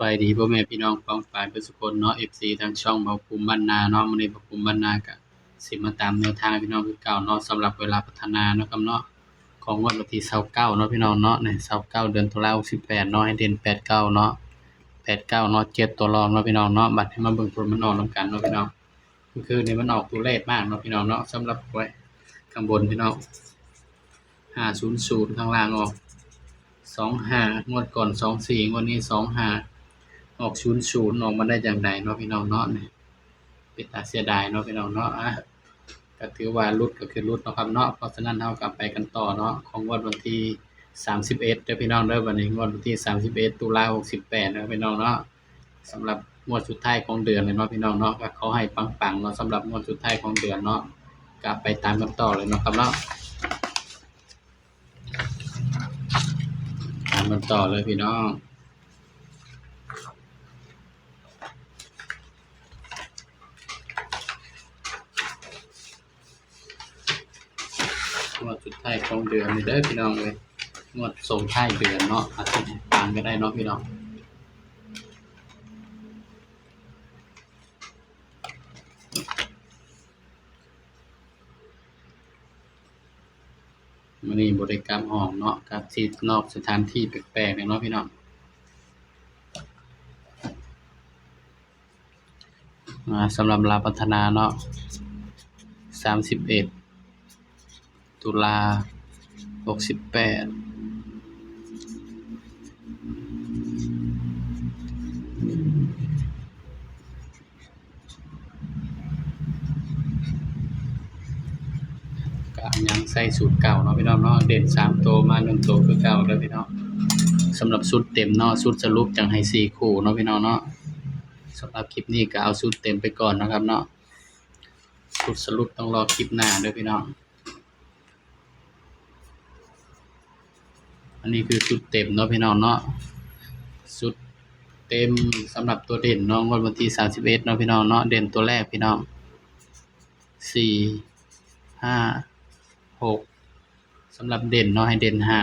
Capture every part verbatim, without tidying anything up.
บายดีพ่อแม่พี่น้องป้องปายเบิดสุคนเนาะ เอฟซี ทางช่องบ่าวภูมิบ้านนาเนาะ มื้อนี้บ่าวภูมิบ้านนาก็สิมาตามแนวทางให้พี่น้องคือเก่าเนาะ สำหรับเวลาพัฒนาเนาะครับเนาะ ของงวดวันที่ซาวเก้าเนาะพี่น้องเนาะ นี่ ซาวเก้า เดือนตุลา หกสิบแปดเนาะ ให้เด่น แปดเก้าเนาะ แปดเก้าเนาะ เจ็ดตัวรองเนาะพี่น้องเนาะ บัดนี้มาเบิ่งผลมันออกนำกันเนาะพี่น้อง เมื่อคืนนี้มันออกตัวเลขมากเนาะพี่น้องเนาะ สำหรับไว้ข้างบนพี่น้อง ห้าศูนย์ศูนย์ ข้างล่างออก สองห้า งวดก่อน สองสี่ งวดนี้ สองห้า ออก ศูนย์ศูนย์ ออกมาได้จั่งใดเนาะพี่น้องเนาะ นี่ เป็นตาเสียดายเนาะพี่น้องเนาะ อ่ะ ก็ถือว่าหลุดก็คือหลุดเนาะครับเนาะ เพราะฉะนั้นเราก็ไปกันต่อเนาะ ของงวดวันที่ สามสิบเอ็ด เด้อพี่น้องเด้อ บัดนี้งวดวันที่ สามสิบเอ็ด ตุลา หกสิบแปด เด้อพี่น้องเนาะ สำหรับงวดสุดท้ายของเดือนเลยเนาะพี่น้องเนาะ ก็ขอให้ปังๆเนาะ สำหรับงวดสุดท้ายของเดือนเนาะ ก็ไปตามกันต่อเลยเนาะครับเนาะ ตามกันต่อเลยพี่น้อง งวดสุดท้ายของเดือนนี่เด้อพี่น้องเอ้ย งวดส่งท้ายเดือนเนาะ อาจจะปังก็ได้เนาะพี่น้อง มื้อนี้บ่ได้กลับห้องเนาะ กลับที่นอกสถานที่แปลกๆเนาะพี่น้อง อ่า สำหรับลาวพัฒนาเนาะ สามสิบเอ็ด ตุลา หกสิบแปด ก็ยังใส่สูตรเก่าเนาะพี่น้องเนาะ เด่นสามตัวมาหนึ่งตัวคือเก่าเด้อพี่น้อง สำหรับชุดเต็มเนาะ ชุดสรุปจั่งให้สี่คู่เนาะพี่น้องเนาะ สำหรับคลิปนี้ก็เอาชุดเต็มไปก่อนนะครับเนาะ ชุดสรุปต้องรอคลิปหน้าเด้อพี่น้อง อันนี้คือชุดเต็มเนาะพี่น้องเนาะ ชุดเต็มสำหรับตัวเด่นเนาะ งวดวันที่ สามสิบเอ็ดเนาะพี่น้องเนาะ เด่นตัวแรกพี่น้อง สี่ ห้า หก สำหรับเด่นเนาะ ให้เด่นห้า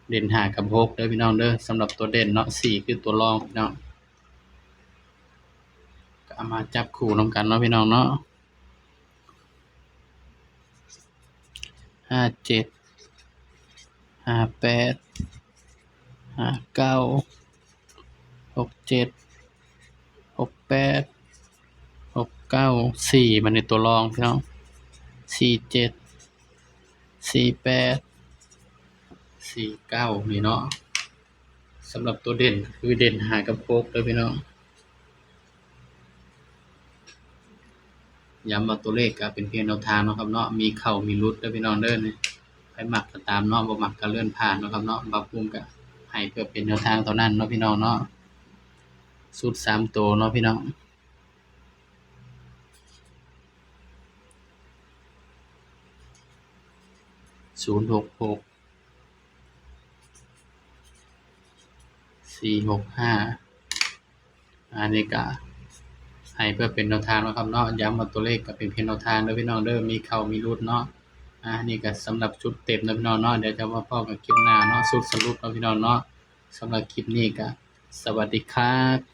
เด่นห้ากับหกเด้อพี่น้องเด้อ สำหรับตัวเด่นเนาะ สี่คือตัวรองพี่น้อง ก็เอามาจับคู่นำกันเนาะพี่น้องเนาะ ห้าเจ็ด ห้าแปด ห้าเก้า หกเจ็ด หกแปด หกเก้า สี่ มาในตัวรองพี่น้อง สี่เจ็ด สี่แปด สี่เก้า นี่เนาะ สำหรับตัวเด่นก็คือเด่นห้ากับหกเด้อพี่น้อง ย้ำว่าตัวเลขก็เป็นเพียงแนวทางเนาะครับเนาะ มีเข้ามีหลุดเด้อพี่น้องเด้อ นี่ ไผมักก็ตามเนาะ บ่มักก็เลื่อนผ่านเนาะครับเนาะ บ่าวภูมิก็ให้เพื่อเป็นแนวทางเท่านั้นเนาะพี่น้องเนาะ ชุดสามตัวเนาะพี่น้อง ศูนย์หกหก สี่หกห้า อันนี้ก็ให้เพื่อเป็นแนวทางเนาะครับเนาะ ย้ำว่าตัวเลขก็เป็นเพียงแนวทางเด้อพี่น้องเด้อ มีเข้ามีหลุดเนาะ อ่า นี่ก็สำหรับชุดเต็มเนาะพี่น้องเนาะ เดี๋ยวจะมาพ้อกันคลิปหน้าเนาะ ชุดสรุปเนาะพี่น้องเนาะ สำหรับคลิปนี้ก็สวัสดีครับ